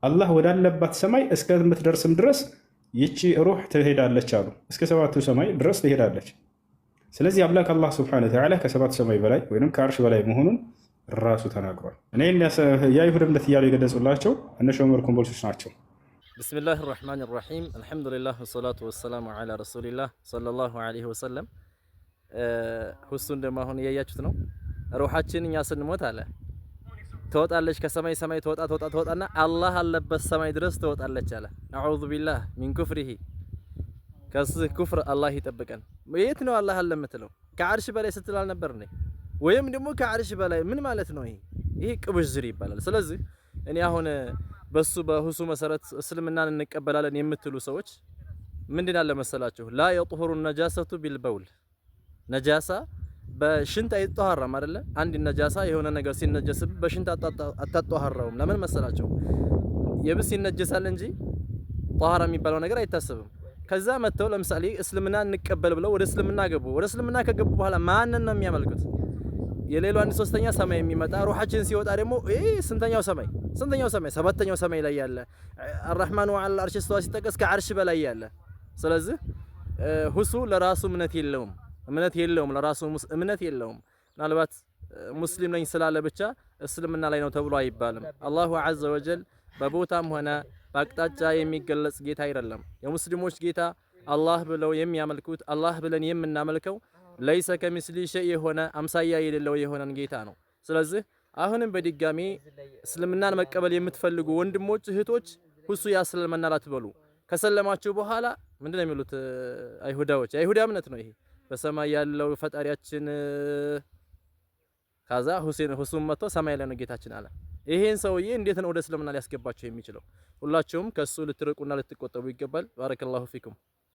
አላህ ወዳለባት ሰማይ እስከምትደርስም ድረስ ይቺ ሩህ ትሄዳለች አሉ። እስከ ሰባቱ ሰማይ ድረስ ትሄዳለች። ስለዚህ አምላክ አላህ سبحانه وتعالى ከሰባት ሰማይ በላይ ወይም ከአርሽ በላይ መሆኑን ራሱ ተናግሯል። እኔ የአይሁድ እምነት እያሉ የገለጹላቸው እነ ሾመር ኮምቦልቾች ናቸው። بسم الله الرحمن الرحيم الحمد لله والصلاة والسلام على رسول الله صلى الله عليه وسلم። ሁሱን ደግሞ አሁን እያያችሁት ነው። ሩሓችን እኛ ስንሞት አለ ትወጣለች፣ ከሰማይ ሰማይ ትወጣ ትወጣ ትወጣና አላህ አለበት ሰማይ ድረስ ትወጣለች አለ። أعوذ بالله من كفره፣ ከዚህ ኩፍር አላህ ይጠብቀን። የት ነው አላህ አለ የምትለው? ከዓርሽ በላይ ስትል አልነበር እንዴ? ወይም ደግሞ ከዓርሽ በላይ ምን ማለት ነው? ይሄ ቅብዥር ይባላል። ስለዚህ እኔ አሁን በሱ በሁሱ መሰረት እስልምናን እንቀበላለን የምትሉ ሰዎች ምንድን አለ መሰላችሁ? لا يطهر النجاسة بالبول፣ ነጃሳ በሽንት አይጧሃራም አይደለ? አንድ ነጃሳ የሆነ ነገር ሲነጀስብ በሽንት አታጧሃራውም። ለምን መሰላችሁ? የብስ ይነጀሳል እንጂ ጧሃራ የሚባለው ነገር አይታሰብም። ከዛ መጥተው ለምሳሌ እስልምና እንቀበል ብለው ወደ እስልምና ገቡ። ወደ እስልምና ከገቡ በኋላ ማንን ነው የሚያመልኩት? የሌሉ አንድ ሶስተኛ ሰማይ የሚመጣ ሩሓችን ሲወጣ ደግሞ ስንተኛው ሰማይ፣ ስንተኛው ሰማይ? ሰባተኛው ሰማይ ላይ ያለ الرحمن على العرش استوى ሲጠቀስ ከዓርሽ በላይ ያለ። ስለዚህ ሁሱ ለራሱ እምነት የለውም፣ እምነት የለውም፣ ለራሱ እምነት የለውም። ምናልባት ሙስሊም ነኝ ስላለ ብቻ እስልምና ላይ ነው ተብሎ አይባልም። الله عز وجل በቦታም ሆነ በአቅጣጫ የሚገለጽ ጌታ አይደለም። የሙስሊሞች ጌታ አላህ ብለው የሚያመልኩት፣ አላህ ብለን የምናመልከው፣ ليس كمثله شيء የሆነ፣ አምሳያ የሌለው የሆነን ጌታ ነው። ስለዚህ አሁንም በድጋሚ እስልምናን መቀበል የምትፈልጉ ወንድሞች እህቶች፣ ሁሱ ያስልመናል አትበሉ። ከሰለማችሁ በኋላ ምንድነው የሚሉት አይሁዳዎች? የአይሁዳ እምነት ነው ይሄ። በሰማይ ያለው ፈጣሪያችን፣ ከዛ ሁሴን ሁሱም መጥቶ ሰማይ ላይ ነው ጌታችን አለ። ይሄን ሰውዬ እንዴት ነው ወደ እስልምና ሊያስገባቸው የሚችለው? ሁላችሁም ከሱ ልትርቁና ልትቆጠቡ ይገባል። بارك الله فيكم።